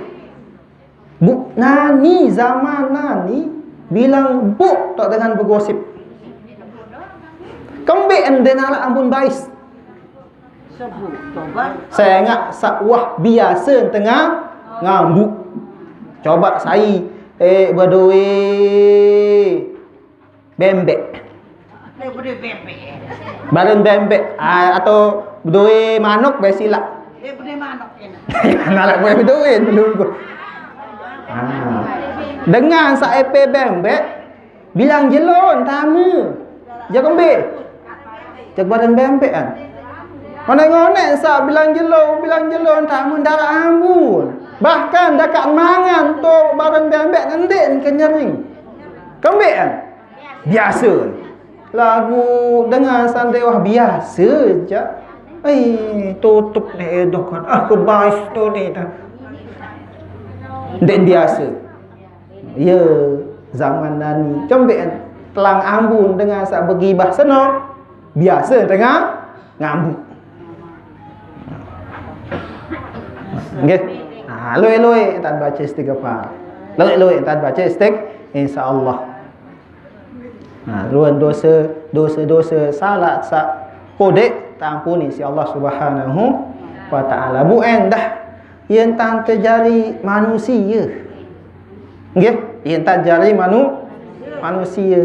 Bu, nani zaman nani bilang buk tok dengan begosip. Kembeq en de nalaq ambun bais. Sengaq saq wah biase tengaq ngambu. Coba sai, eh, bedoe bembeq. Baren bembeq, ah, atau bedoe manuk bae silaq. Nalaq bae bedoe nunggu. Ah. Dengan saq epe bembeq, bilang jelo tame. Jaq kembe. Jaq baren bembeq kan. Ngoneq-ngoneq saq bilang jelo, bilang jelo tame ndaraq ambun. Bahkan dakaq mangan to baren bembeq ndeq kenyering. Kembe kan? Biase. Lagu dengan sandai wah biasa je. Eh, tutup ni edoh kan. Ah, ke bais tu ni dah. Dek biasa. Ya, zaman nani. Cembek telang ambun dengan sak begibah seno. Biasa tengah ngambu. Nggih. Ha, luwih-luwih tak baca istighfar. Luwih-luwih tak baca istigh, insya-Allah. Ha, ruan dosa, dosa-dosa salah sak podek tampuni si Allah Subhanahu wa taala. Bu endah yen tan terjadi manusia. Nggih, yen tan terjadi manu, manusia.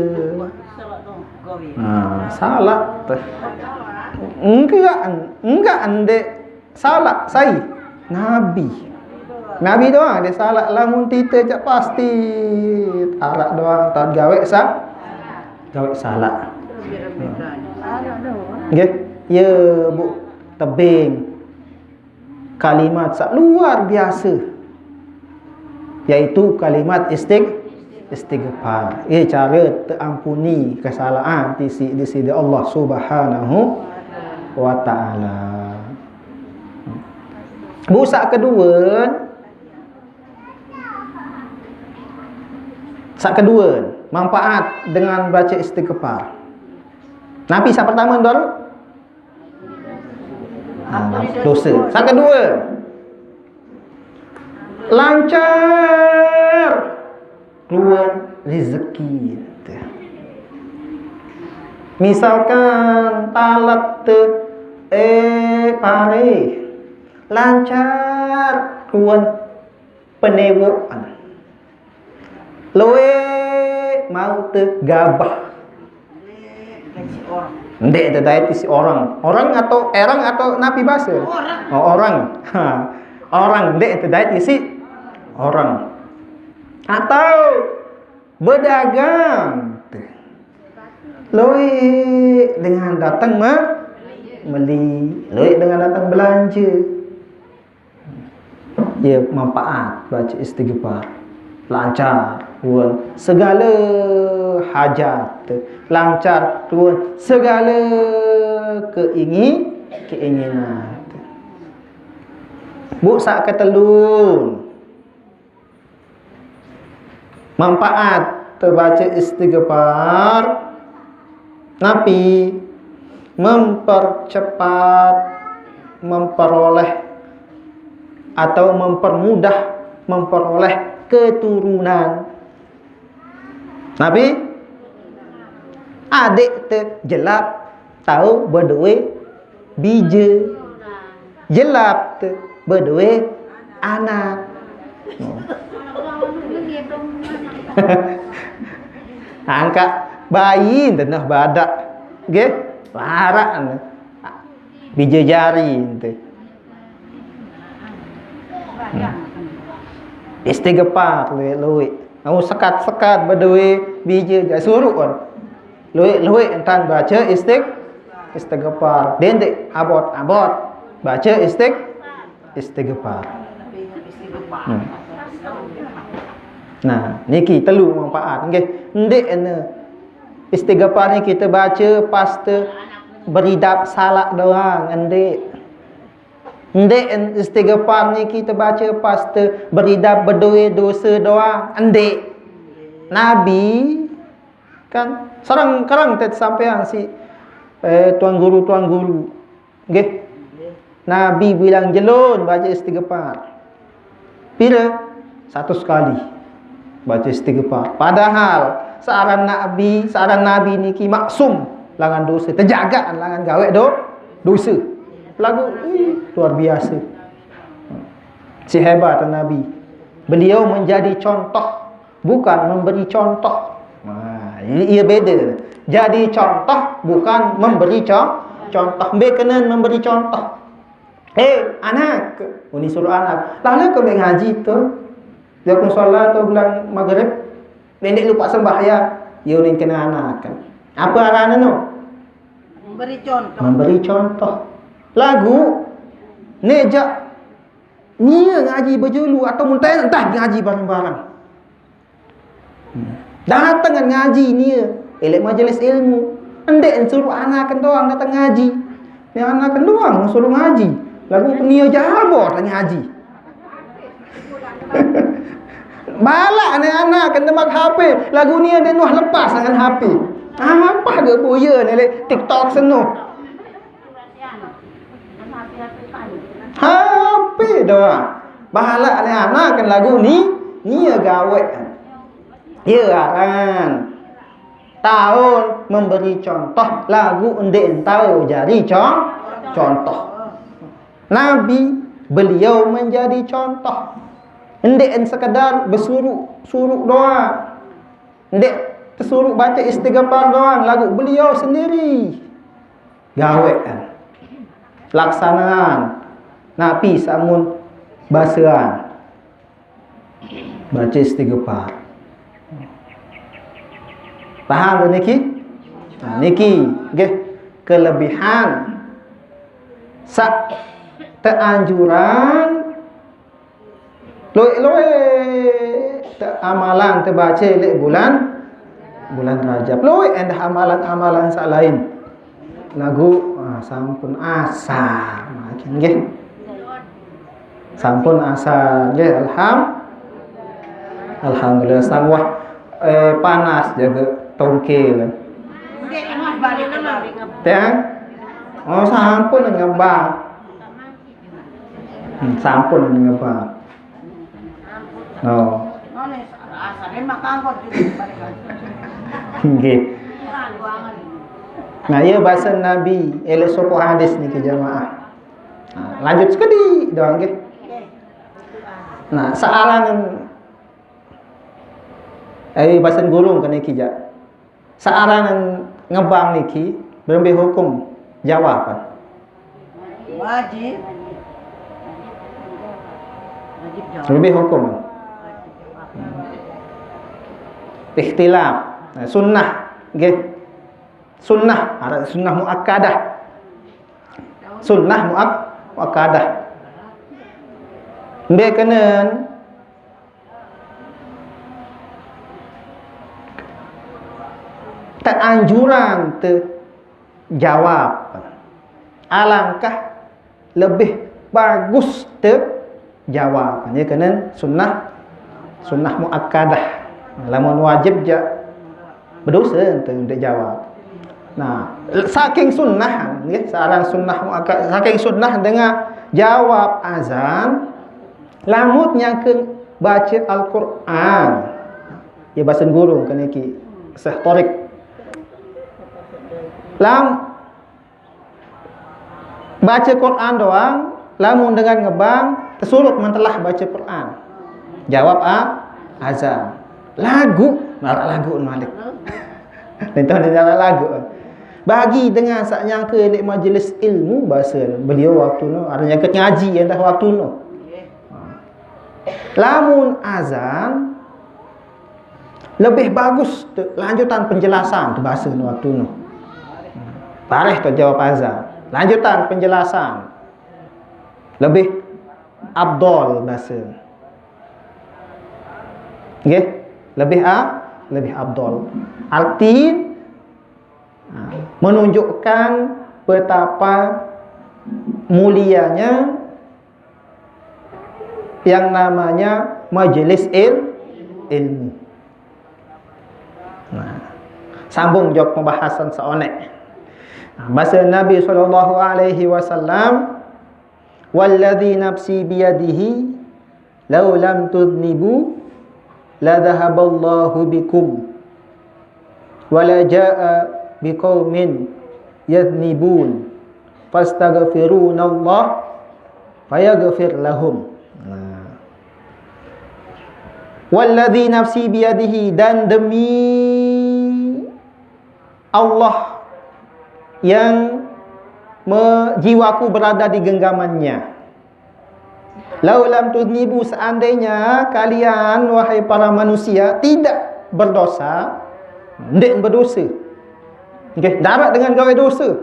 Ha, salah teh. Enggak, enggak ndek salah sai. Nabi. Nabi doang dia salah, lamun kita cak pasti arak doang tak gawe sa, gawe salah. Nggih, ya bu tebing kalimat sak luar biasa, yaitu kalimat istig, istighfar. Eh, cara terampuni kesalahan di si, di sisi Allah Subhanahu wa taala. Bu sak kedua, sak kedua, manfaat dengan baca istighfar. Nabi sak pertama dulu, ha, dosa. Sak kedua, lancar keluar rezeki. Misalkan talat te, eh, pare, lancar keluar penewoan. Loe mau te gabah. Ndek te dait isi orang. Orang atau erang atau napi basa? Orang. Oh, orang. Ha. Orang ndek te dait isi orang. Atau berdagang. Loe dengan datang me, meli. Loe dengan datang belanja. Ya, manfaat baca istighfar. Lancar pun segala hajat, lancar pun segala keingin, keinginan. Bu sak ketelun, manfaat terbaca istighfar, napi mempercepat, memperoleh atau mempermudah memperoleh keturunan. Napi adik te jelap tahu berdua biji, jelap te berdua anak. Angkat bayi tenah badak, nggih, larak. Biji jari ente. Hmm. Istighfar luwek-luwek. Kamu sekat-sekat berdua biji je suruh kan. Luwek-luwek entan baca istig, istighfar. Dendik abot-abot baca istig, istighfar. Hmm. Nah, niki telu manfaat. Nggih, ndik ene. Istighfar ni kita baca pas te beridap salah doang, ndik. Ndik en-, istighfar ni kita baca pas te beridap bedoe dosa doang, ndik. Nabi kan serang kerang tet sampean si, eh, tuan guru, tuan guru. Nggih. Nabi bilang jelun baca istighfar. Pira? Satu sekali baca istighfar. Padahal searan Nabi, searan Nabi niki maksum langan dosa, terjaga langan gawe do, dosa. Lagu, ih, luar biasa. Si hebat Nabi. Beliau menjadi contoh, bukan memberi contoh. Nah, ini ia beda. Jadi contoh bukan memberi co-, contoh. Mbe kenen memberi contoh. Eh, anak, uni suruh anak. Lalu ke ngaji tu. Dia pun solat tu bilang maghrib. Nendek lupa sembahyang. Ya unin kena anak kan. Apa arane no? Memberi contoh. Memberi contoh. Lagu nejak nia ngaji berjulu atau muntah entah ngaji bareng-bareng. Hmm. Datang kan ngaji nia, elek majlis ilmu. Ndek suruh anak doang datang ngaji. Ni anak doang suruh ngaji. Lagu nia jabo datang ngaji. Balak ni anak kena mak H P. Lagu nia dia nuh lepas dengan H P. Apa dia buya ni lek TikTok senuh. H P doang. Balak ni anak kan lagu ni, nia gawe. Ya kan. Taun memberi contoh, lagu ndek entau jadi con contoh. Nabi, beliau menjadi contoh. Ndek sekadar besuruk-suruk doang. Ndek tesuruk baca istighfar doang, lagu beliau sendiri gawean, laksanaan. Nabi samun basean baca istighfar. Paham tu niki? Nah, niki nggih kelebihan sak teanjuran luwek-luwek te amalan tebaca lek bulan bulan Rajab. Luwek endah amalan-amalan sak lain. Lagu ah, sampun asar. Makin nggih. Sampun asar nggih. Alham Alhamdulillah sang wah eh, panas jaga tongkel. Teng? Oh sampun ngebang. Hmm, sampun ngebang. Oh. Nggih. Nah, iya bahasa Nabi, elek sopo hadis niki jamaah. Nah, lanjut sekedi doang nggih. Nah, searan eh bahasa gurung kena kijak. Searan ngebang niki berembe hukum jawab. Wajib. Wajib jawab. Lebih hukum. Ikhtilaf. Nah, sunnah, nggih. Sunnah, ada sunnah muakkadah. Sunnah muak muakkadah. Mbe kenen teanjuran te jawab. Alangkah lebih bagus te jawab. Nya kenen sunnah sunnah muakkadah. Lamun wajib ja berdosa ente untuk jawab. Nah, saking sunnah nggih, searan sunnah muakkad, saking sunnah dengan jawab azan, lamun nyangke baca Al-Quran. Ya bahasa guru kena ki Syekh Tariq. Lam baca Quran doang, lamun dengan ngebang, tesurut mentelah baca Quran. Jawab a, azan. Lagu, marak lagu malik. Nentang dia jalan lagu. Bagi dengan sak nyangka di majlis ilmu bahasa beliau waktu tu, ada nyangka ngaji yang dah waktu tu. Lamun azan, lebih bagus tu, lanjutan penjelasan tu bahasa nu waktu nu. Pareh tu jawab azan. Lanjutan penjelasan. Lebih afdal bahasa. Nggih? Lebih a, lebih afdal. Arti ha, menunjukkan betapa mulianya yang namanya majelis il ilmu. Nah, sambung jok pembahasan seonek. Nah, bahasa Nabi sallallahu alaihi wasallam, "Walladzi nafsi biyadihi, lau lam tudnibu, la dhahaballahu bikum." Wala jaa biqaumin yadnibun fastaghfirunallah fayaghfir lahum. Nah. Walladzi nafsi biyadihi, dan demi Allah yang me, jiwaku berada di genggamannya. Lau lam tudnibu, seandainya kalian, wahai para manusia, tidak berdosa, ndak berdosa. Okey, darat dengan gawe dosa.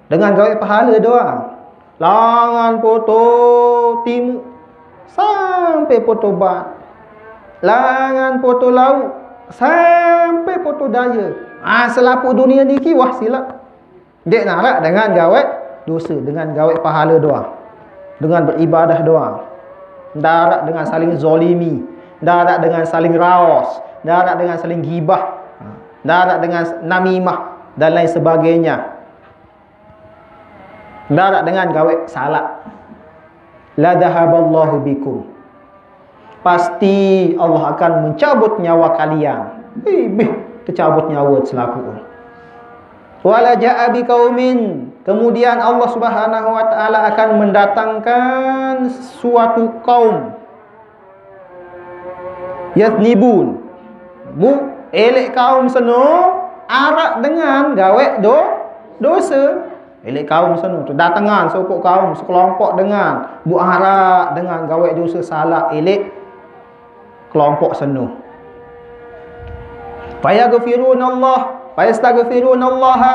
Dengan gawe pahala doang. Langan poto timur sampai poto barat. Langan poto laut sampai poto daya. Ah, selapuq dunie niki wah silaq. Ndeq naraq dengan gaweq dose, dengan gaweq pahale doang, dengan beribadah doang. Ndaraq dengan saling zolimi, ndaraq dengan saling raos, ndaraq dengan saling gibah, ndaraq dengan namimah, dan lain sebagainya. Ndaraq dengan gaweq salaq. La dhahaballahu bikum. Pasti Allah akan mencabut nyawa kalian. Ih, bih, tecabut nyawa selapuq. Wala ja'a biqaumin. Kemudian Allah Subhanahu wa Ta'ala akan mendatangkan suatu kaum. Yaznibun. Bu, eleq kaum seno araq dengan gaweq do, dose. Eleq kaum seno tedatengan sopoq kaum, sekelompok dengan, bu araq dengan gaweq dose salaq eleq kelompok seno. Fayaghfirunallah, fayastaghfirunallaha.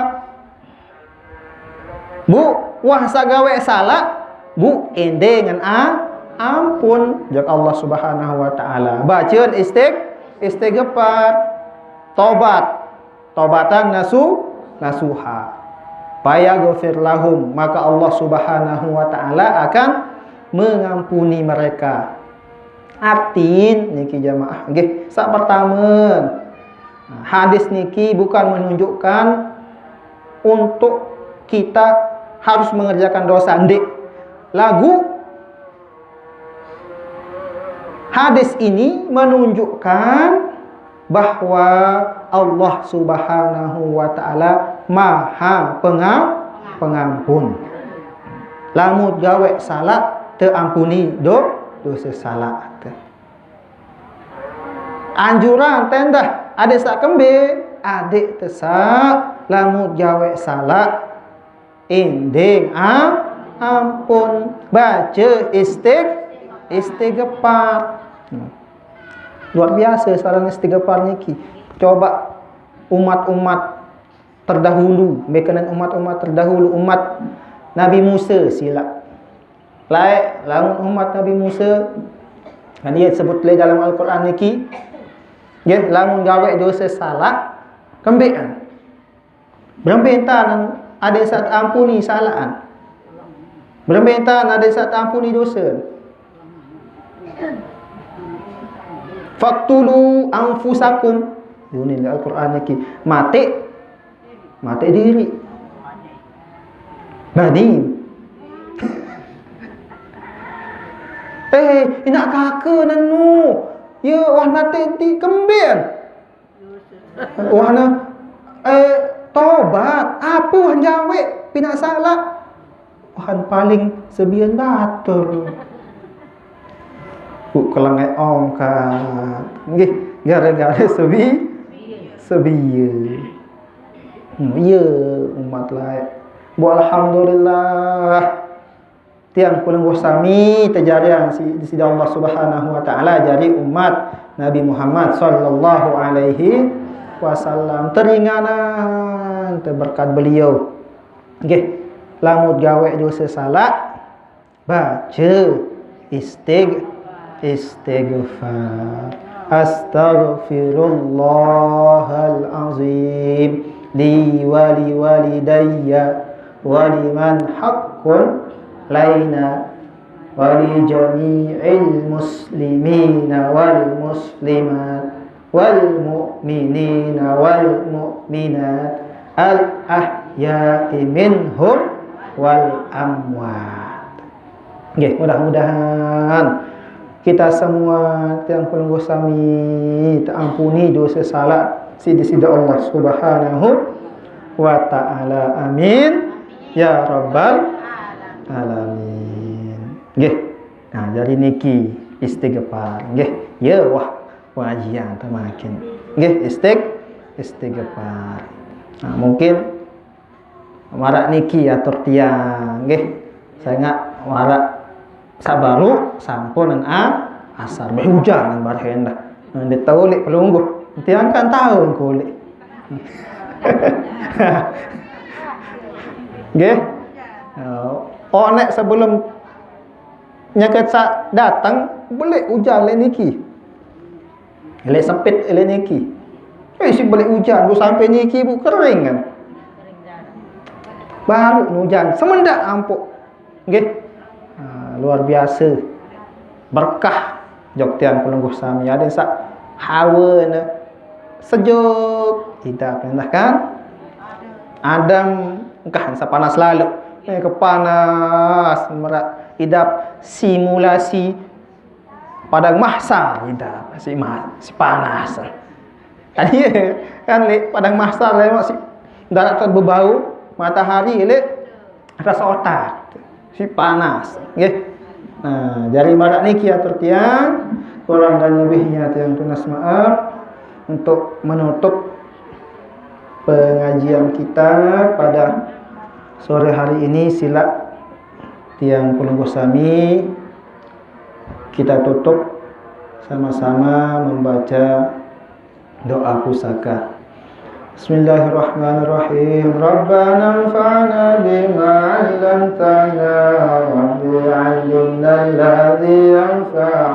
Bu, wah saq gaweq salaq, bu, endeng ngen a-, ampun, jaq Allah Subhanahu wa Ta'ala. Bacen istig-, istighfar, tobat, tobatan nasu-, nasuha. Fayaghfir lahum, maka Allah Subhanahu wa Ta'ala akan mengampuni mereka. Artin niki jamaah, nggih. Saq pertame, hadis niki bukan menunjukkan untuk kita harus mengerjakan dosa, ndeq. Laguq hadis ini menunjukkan bahwa Allah Subhanahu wa Ta'ala Maha Penga-, Pengampun. Lamun gaweq salaq, teampuni do-, dose salaq. Anjuran endah, adeq saq kembe, adeq tesaq, lamun gaweq salaq, endeng a-, ampun, bace istig-, istighfar. Luar biase sarane istighfar niki. Coba umat-umat terdahulu, mbe kenan umat-umat terdahulu, umat Nabi Musa silaq. Laeq, lamun umat Nabi Musa, kan ie sebut leq dalem Al-Qur'an niki, nggih, lamun gaweq dose salaq, kembeqan. Berembe entan adeq saq teampuni salaqan. Berembe entan adeq saq teampuni dose. Faqtulu anfusakum. Yunin Al-Qur'an niki. Mateq, mateq diriq. Bani. Eh, inaq kake nenu. Ye, wah nateq ti kembean. Wah ne, eh, tobat, ape wah jaweq pinaq salaq? Wahan paling sebien batur. Ku kelengeq ongkat. Nggih, gare-gare sebi-, sebie. Hmm, iye, umat laeq. Bu, alhamdulillah. Tiang pelungguh sami tejariang si-, siq Deside Allah Subhanahu wa Ta'ala jari umat Nabi Muhammad sallallahu alaihi wasallam. Teringanan te berkat beliau. Nggih, lamun gaweq dose salaq, bace istig-, istighfar. Astaghfirullahal azim li wa li walidayya wa liman haqqun laina wa li jami'il muslimina wal muslimat wal mu'minina wal mu'minat al ahya'i minhum wal amwat. Nggih, mudah-mudahan kita semua tiang pelungguh sami teampuni dose salaq siq Deside Allah Subhanahu wa Ta'ala. Amin ya rabbal alamin. Nggih. Nah, jari niki istighfar. Nggih. Ye, wah, pengajian temakin. Nggih, istig-, istighfar. Nah, mungkin maraq niki atur tiang, nggih. Sengaq maraq saq baruq sampun a-, asar. Beh, ujan baruq endah. Ndeq tao leq pelungguh. Tiang kan tao engko leq. Nggih. Oh, nek sebelum nyeket saq dateng, beleq ujan leq niki. Leq sempit leq niki. Isi balik ujan, bu sampai niki bu kering kan. Baru ujan, semendak ampuk. Nggih. Nah, luar biasa. Berkah jok tiang pelungguh sami. Ada sak hawa ne sejuk. Tidak pernah kan? Adam engkah sa panas lalu. Eh, kepanas merak idap simulasi padang mahsar idap si ma si panas. Tadi kan lek padang mahsar lek masih darat kan berbau matahari lek rasa otak si panas. Nggih. Nah, jari marak niki atur tiang, kurang dan lebihnya tiang tunas maaf. Untuk menutup pengajian kita pada sore hari ini, silak tiang pelungguh sami kita tutup sama-sama membaca doa pusaka. Bismillahirrahmanirrahim. Rabbana anfa'na bima 'allamtana, Rabbi 'allimna alladhi yanfa'una.